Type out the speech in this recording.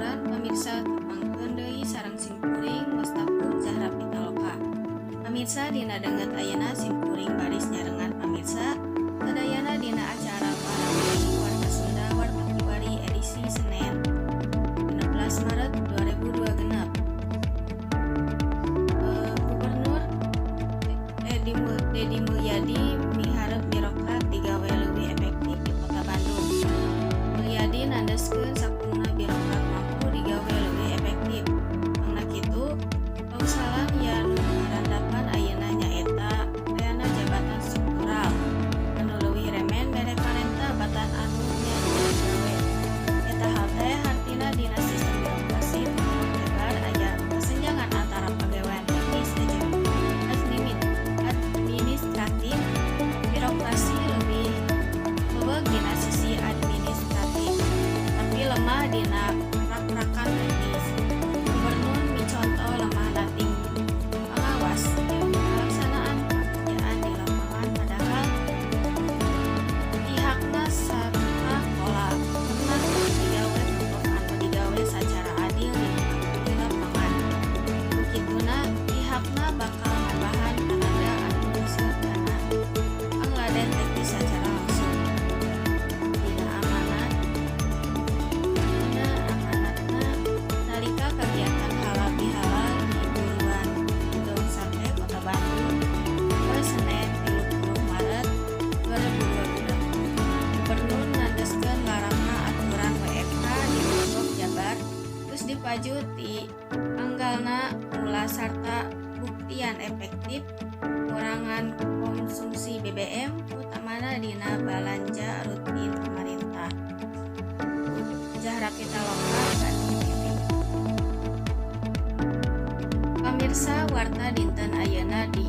Hapunturan pamirsa, tepangkeun deui sareng simkuring, Wasta Zahra Pitaloka. Pamirsa, dina danget ayeuna simkuring baris nyarengan pamirsa sadayana dina acara Warta Warta Sunda Warta Kiwari edisi Senin 16 Maret 2002 genep. Gubernur Dedi Mulyadi miharep birokrat digawe leuwih efektif di Kota Bandung. Mulyadi nandeskeun sakumna birokrat mampu digawe leuwih efektif. Pangna kitu, pausalan anu ngarandapan ayeuna nyaeta aya jabatan struktural anu leuwih remen mere parentah batan anu nyanjang gawe. Eta hal teh hartina dina sistem birokrasi tumrap lebar aya kesenjangan antara pagawean teknis jeung administratif. Birokrasi leuwih leuweung dina sisi administratif, tapi lemah dina prak-prakan teknis. Gubernur miconto lemahna tim pangawas jeung kalaksanaan pekerjaan di lapangan, padahal pihakna sapakola pernah digawe tokoh anu digawe sacara adil di lapangan. Ku kituna pihakna bakal nambahan tanaga anu hasil kana pangladen teknis sacara langsung. Dina amanatna nalika kagiatan halal bihalal di Buruan Gedong Sate, Kota Bandung, poe Senen 30 Maret 2022. Gubernur nandeskeun larangna aturan WFH di Pemprov Jabar geus dipaju ti anggalna mula sarta buktian efektif ngurangan konsumsi BBM, utamana dina balanja rutin pamarentah. Zahra Pitaloka, Bandung TV. Pamirsa, warta dinten ayeuna di